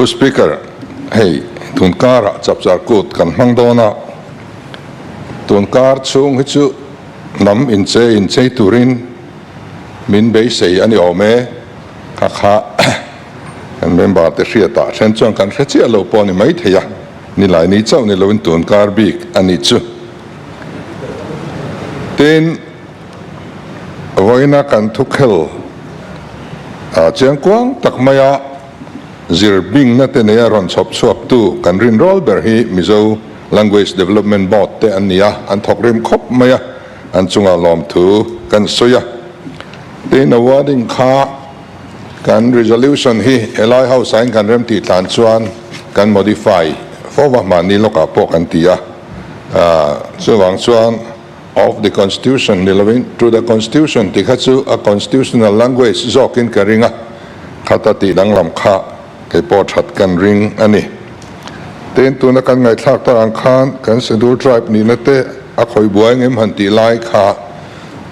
Pu Speaker, hei tun karah chapchar kut kan hmang dawn a, tun kar chhung hi chu hnam inchei inchei turin min beisei a ni awm e, kha kha kan member te hriatah then chuan kan hre chiah lo pawh a ni maithei a, nilai ni chauh ni loin tun kar bik a nih chu. Tin, vawiina kan thukhel chiangkuang tak maia zir bingna te neia rawn chhawp chhuaktu kan rinrawl ber hi Mizo Language Development Board te an ni a, an thawk rim khawp mai a, an chungah lawmthu kan sawi a. Tin, awarding kha kan resolution hi helai house ah in kan remtih tlan chuan kan modify fo va, mahni lawkah pawh kan ti a, chuvang chuan of the constitution ni lovin to the constitution tih kha chu a constitutional language zawkin ka ring a, khata tih danglam kha kei pawh that kan ring a ni. Tin, tuna kan ngaihthlak tak ang khan kan Schedule Tribe nihna te a khawi buai ngem han tih lai kha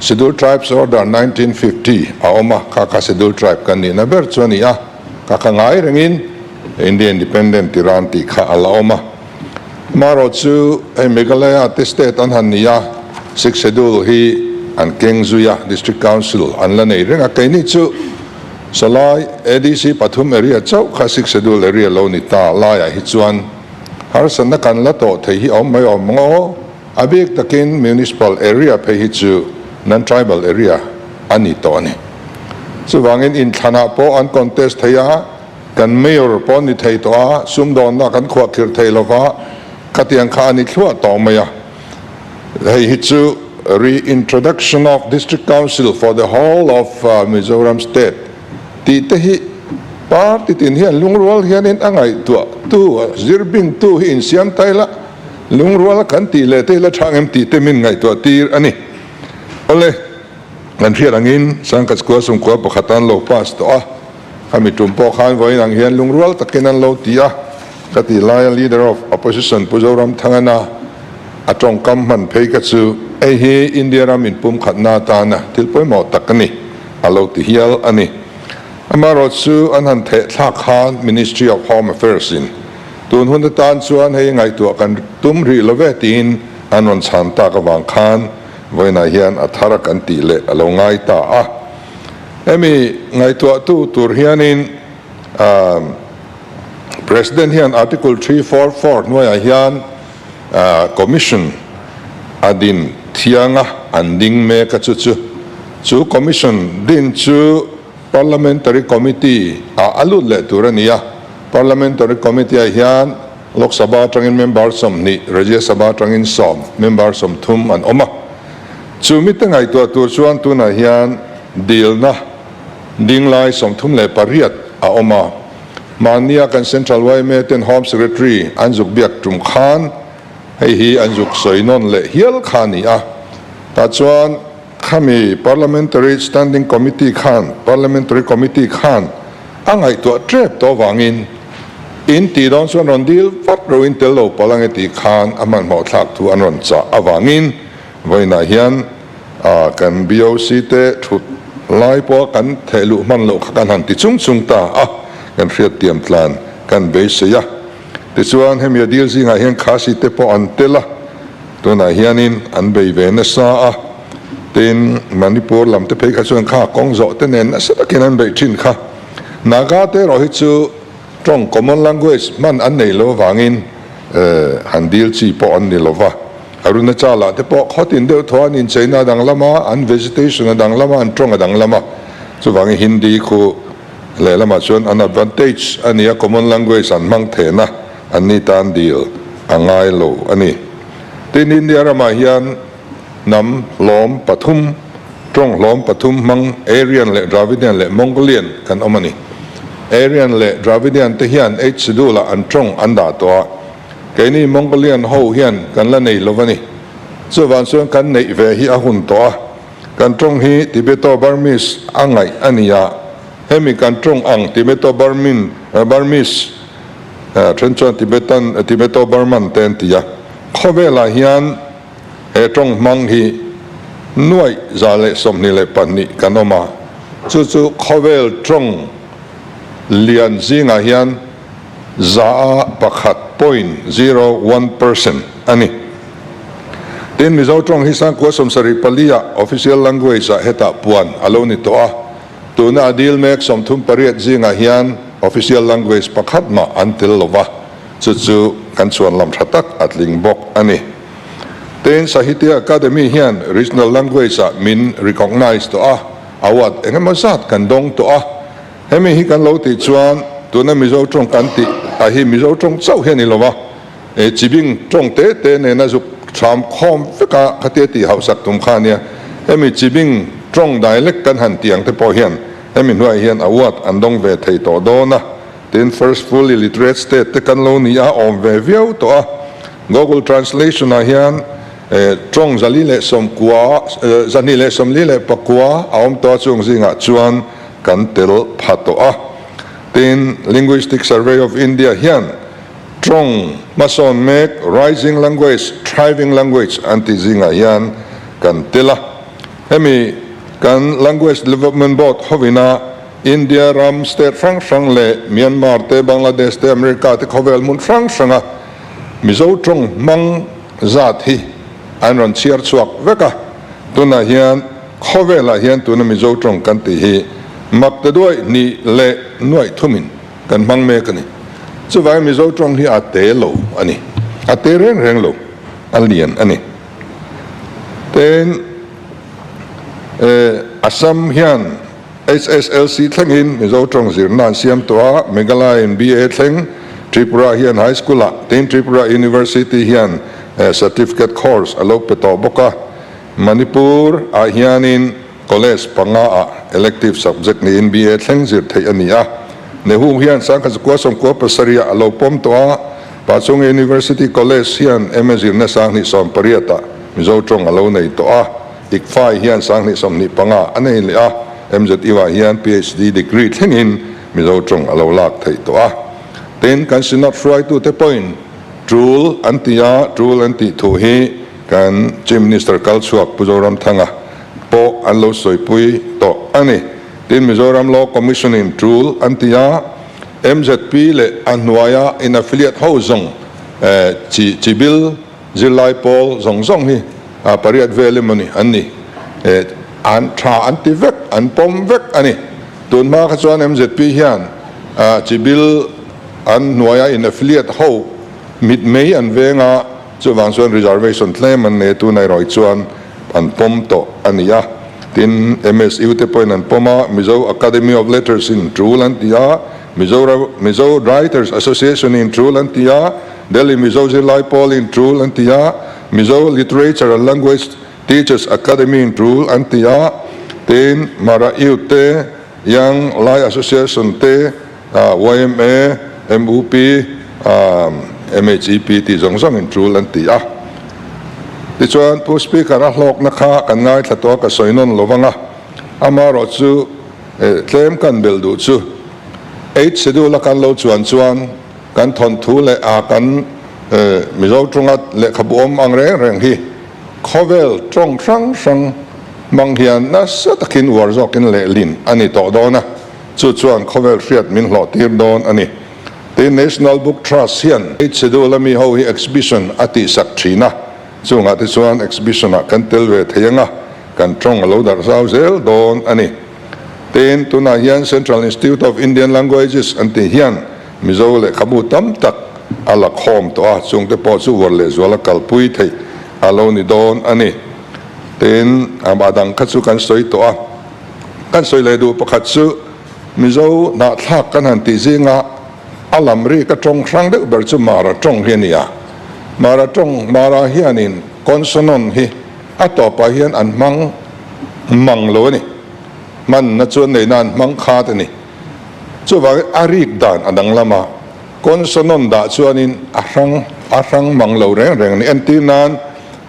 Schedule Tribes Order 1950 a awm a, kha kha Schedule Tribe kan nihna ber chu a ni a, kha kha ngai rengin India Independent tiran tih kha a la awm a. Marawh chu hei Meghalaya te state an han ni a, Sixth Schedule hi an keng zui a, District Council an la nei reng a, keini chu sawlai ADC pathum area chauh kha Sixth Schedule area lo ni ta laiah hi chuan harsatna kan la tawh thei hi a awm mai awm ang aw, a bik takin Municipal area phei hi chu non-tribal area a ni tawh a ni. Chuvangin inthlanah pawh an contest thei a. Kan Mayor pawh ni thei tawh a, sumdawnna kan khuahkhirh thei lo va, khatiang kha a ni thluah tawh mai a. Hei hi chu Reintroduction of District Council for the whole of Mizoram State tih te hi party tin hian lungrual hianin a ngaihtuah tu, a zirbing tu hi insiam ta ila, lungrual kan tih leh te hi la tha ngem tih te min ngaihtuah tir a ni. Awle, kan hriat angin Sangkachkua Sumkua pakhat an lo pass tawh a. Khami tum pawh khan vawiin ang hian lungrual takin an lo ti a, ka tih laia Leader of Opposition Pu Zoramthangana a tawngkam hman phei kha chu hei hi India ram inpumkhatna atana thil pawimawh tak a ni, a lo ti hial a ni. Amaherawh chu an han theh thlak khan Ministry of Home Affairs in tun hun atan chuan hei ngaihtuah kan tum rih lo ve tiin an rawn chhan tak avang khan vawiinah hian a thar a kan tih leh a lo ngai ta a. Hemi ngaihtuahtu tur hianin President hian Article 344 hnuaiah hian Commission a din thiang a, an ding mek a chu chu. Chu Commission din chu Parliamentary Committee ah a lut leh tur a ni a. Parliamentary Committee ah hian Lok Sabha atangin member 20, Rajya Sabha atangin 10, member 30 an awm a. Chu mite ngaihtuah tur chuan tunah hian dilna dinglai 38 a awm a. Mahnia kan Central yma ten Home Secretary an zuk biak tum khan hei hi an zuk sawi nawn leh hial kha a ni a. Tah chuan khami Parliamentary Standing Committee khan Parliamentary Committee khan a ngaihtuah tep tawh avangin in tih dawn chuan rawn dil vat roin tel lo palh ange tih khan a hmanhmawh thlak thu an rawn chah avangin Vawiinah hian kan BOC te thut lai pawha kan theh luh hman loh kha kan han ti chung chung ta a, kan hriattiam tlan kan beisei a. Tichuan hemi a dil zingah hian Khasi te pawh an tel a, tunah hianin an bei ve nasa a, tin Manipur lam te phei kha chuan kha kawng zawh te nen nasa takin an beih thin kha. Naga te erawh hi chu tawng common language hman an nei lo avangin han dil chi pawh an ni lova. Arunachala te pawh khawtin deuh thaw an incheina a danglam a, an vegetation a danglam a, an tawng a danglam a. Chuvangin Hindi khu lehlamah chuan an advantage a ni a, common language an hmang thehna an ni tan dil a ngai lo a ni. Tin, India ramah hian hnam hlawm pathum, tawng hlawm pathum hmang Aryan leh Dravidian leh Mongolian kan awm a ni. Aryan leh Dravidian te hian Eighth Schedule-ah an tawng an dah tawh a. Keini Mongolian ho hian kan la nei lo a ni. Chuvang chuan kan neih ve hi a hun tawh a. Kan tawng hi Tibeto-Burmese a ngaih a ni a. Hemi kan tawng ang Tibeto-Burmin, Burmese, then chuan Tibetan, Tibeto-Burman te an ti a. Khawvelah hian he tawng hmang hi 122 kan awm a. Chu chu khawvel tawng lian zingah hian. 1.01% a ni. Tin, Mizo tawng hi Sangkua 74 ah official language ah hetah puan a lo ni tawh a, tuna a dil mek 38 zingah hian official language pakhat mah an tel lo va, chu chu kan chhuan lam tha tak a tling bawk a ni. Tin, Sahitya Akademi hian regional language ah min recognise tawh a, award engemaw zat kan dawng tawh a, hemi hi kan lo tih chuan tuna Mizo tawng kan tih a hi Mizo tawng chauh hi a ni lo va, chibing tawng te te nena zuk thlam khawm vek a khatia tih hauhsak tum kha a nia, hemi chibing tawng dialect kan han tih ang te pawh hian hemi hnuaiah hian award an dawng ve thei tawh dawn a. Tin, first fully literate state te kan lo ni a, awm ve viau tawh a. Google Translation ah hian tawng 490, 249 a awm tawh a, chung zingah chuan kan tel pha tawh a. Tin, Linguistic Survey of India hian tawng hmasawn mek, rising language, thriving language an tih zingah hian kan tel a. Hemi kan Language Development Board hovina India ram state hrang hrang leh Myanmar te, Bangladesh te, America te khawvel hmun hrang hranga Mizo tawng hmang zat hi an rawn chhiar chhuak vek a. Tunah hian khawvelah hian tuna Mizo tawng kan tih hi mak te duai hnih leh nuaih thumin kan hmang mek a ni. Chuvangin Mizo tawng hi a te lo a ni. A te reng reng lo, a lian a ni. Tin, Assam hian HSLC thlengin Mizo tawng zirna an siam tawh a, Meghalaya-in BA thleng, Tripura hian High School-ah, tin Tripura University hian Certificate Course a lo pe tawh bawk a. Manipur-ah hianin College panga-ah Elective Subject niin BA thleng zir theih a ni a. Nehu hian 1997 ah a lo pawm tawh a, Pachhunga University College hian MA zirna 2018 ah Mizo tawng a lo nei tawh a. ICFAI hian 2025 a nei leh a, MZU ah hian PhD degree thlengin Mizo tawng a lo lak theih tawh a. Tin, kan Synod hruaitute pawhin tul an ti a, tul an tih thu hi kan Chief Minister kal chhuak Pu Zoramthanga pawh an lo sawipui tawh a ni. Tin, Mizoram Law Commission in tul an ti a, MZP leh a hnuaia in affiliate ho zawng chi chi bil, Zirlai pawl zawng zawng hi pariat vel emaw ni an ni. An tha an ti vek, an pawm vek a ni. Tun hma kha chuan MZP hian chibil an hnuaia in affiliate ho mitmei an veng a, chuvang chuan reservation tlem an nei a, tunah erawh hi chuan an pawm tawh a ni a. Tin, MSU te pawhin an pawm a, Mizo Academy of Letters in tul an ti a, Mizo Writers Association in tul an ti a, Delhi Mizo Zirlai Pawl in tul an ti a, Mizo Literature and Language Teachers Academy in tul an ti a, tin Mara Youth te, Young Lai Association te, yma, mup, MHEP tih zawng zawng in tul an ti a. Tichuan Pu Speaker a hlawkna kha kan ngaithla tawh a, ka sawi nawn lo vang a, amaherawh chu tlem kan belh duh chu Eight Schedule a kan lo chuan chuan Kan thawnthu leh a kan Mizo tawnga lehkhabu awm ang reng reng hi khawvel tawng hrang hrang hmang hian nasa takin uar zawkin lehlin a ni tawh dawn a, chu chuan khawvel hriat min hlawhtir dawn a ni. Tin, National Book Trust hian Eight Schedule a mi ho hi exhibition a tihsak thin a, chungah te chuan exhibition ah kan tel ve thei ang a, kan tawng a lo darh zau zel dawn a ni. Tin, tunah hian Central Institute of Indian Languages an tih hian Mizo lehkhabu tam tak a la khawm tawh a, chungte pawh chu uar lehzual a kalpui theih a lo ni dawn a ni. Tin, a dang kha chu kan sawi tawh a. Kan sawi leh duh pakhat chu Mizo hnahthlak kan han tih zinga a lam rik a tawng hrang deuh ber chu Mara tawng hi a ni a. Mara tawng, Mara hianin consonant hi a tawpah hian an hmang mang lo a ni. Hmanna chuan neihna an hmang khat a ni. Chuvangin a rik dan a danglam a, consonant dah chuanin a hrang a hrang mang lo reng reng a ni. Entir nan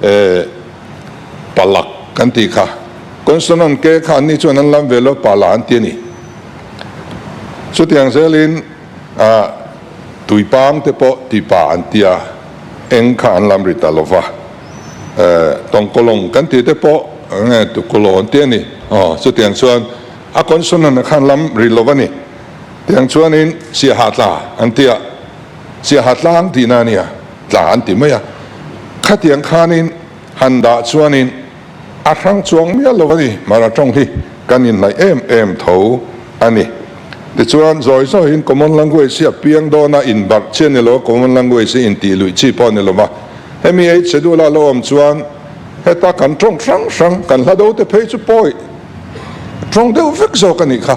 eh palak kan tih kha consonant ke kha anni chuan an lam ve lo pala an ti a ni. Chutiang zelin ah tuipang te pawh tipa an ti a, eng kha an lam ri ta lo va. Eh tawngkawlawng kan tih te pawh nge tukawlawng an ti a ni. Aw chutiang chuan. A consonant a khan lam ri lo a ni. Tiang chuanin siaha tla an ti a. Siaha tlang tihna a nia, tla an ti mai a. Khatiang khanin han dah chuanin a hrang chuang miah lo a ni, Mara tawng hi kan inhnaih em em tho a ni. Tichuan, zawi zawiin common language hi a piang dawn a, inbarh chi a ni lo a, common language hi intih luih chi pawh a ni lo va. Hemi eight schedule a lo awm chuan heta kan tawng hrang hrang, kan hla do te phei chu pawi tawng deuh vek zawk a nih kha.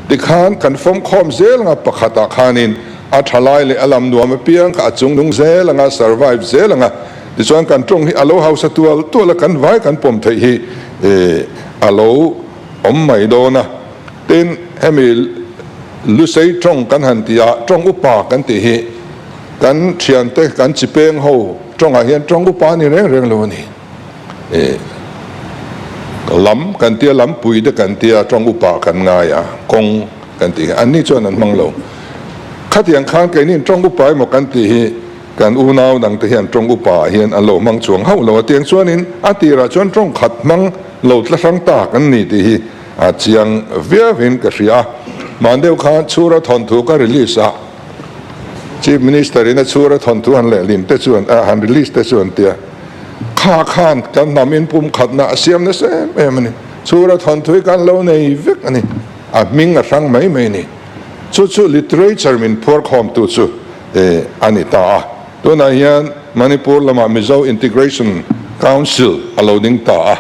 Tikhan kan fawm khawm zel anga pakhatah khanin a tha lai leh a lam nuam apiang kha a chung nung zel anga, survive zel anga. Tichuan kan tawng hi a lo hausa tual tual a, kan vai kan pawm theih hi a lo awm mai dawn a. Tin, hemi Lusei tawng kan han tih a, tawng upa kan tih hi kan thiante, kan chipeng ho tawngah hian tawng upa a ni reng reng lo a ni. Lam kan tia, lampui te kan tia, tawng upa kan ngai a, kawng kan tih hi anni chuan an hmang lo. Khatiang khan keini tawng upa emaw kan tih hi Kan unau dangte hian tawng upa ah hian an lo hmang chuang hauh lo a, tiang chuanin a tirah chuan tawng khat hmang lo tla hrang tak an ni tih hi a chiang viauin ka hria a. Hman deuh khan Chhura thawnthu ka release a, Chief Minister in a Chhura thawnthu han lehlin te chuan a han release te chuan tia kha khan kan hnam in pum khatna a siam nasa em em a ni. Chhura thawnthu hi kan lo nei vek a ni, a hming a hrang mai mai a ni. Chu chu literature min phuarkhawmtu chu a ni ta a. Tunah hian Manipur lamah Mizo Integration Council a lo ding ta a.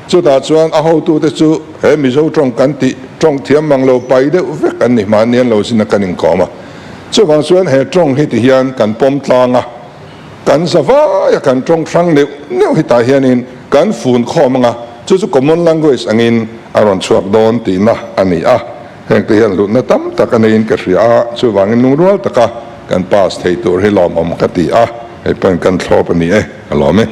Chutah chuan a hotute chu he Mizo tawng kan tih tawng thiam mang lo pai deuh vek an ni hmahni an lo zin a kan inkawm a. Chuvang chuan he tawng hi ti hian kan pawm tlang a, kan za vai a kan tawng hrang neuh neuh hi tah hianin kan fun khawm ang a, chu chu common language angin a rawn chhuak dawn tihna a ni a. Hengte hian hlutna tam tak a neiin ka hria a, chuvangin lungrual taka kan pass thei tur hi lawmawm ka ti a, hei pawhin kan thlawp a ni e, ka lawm e.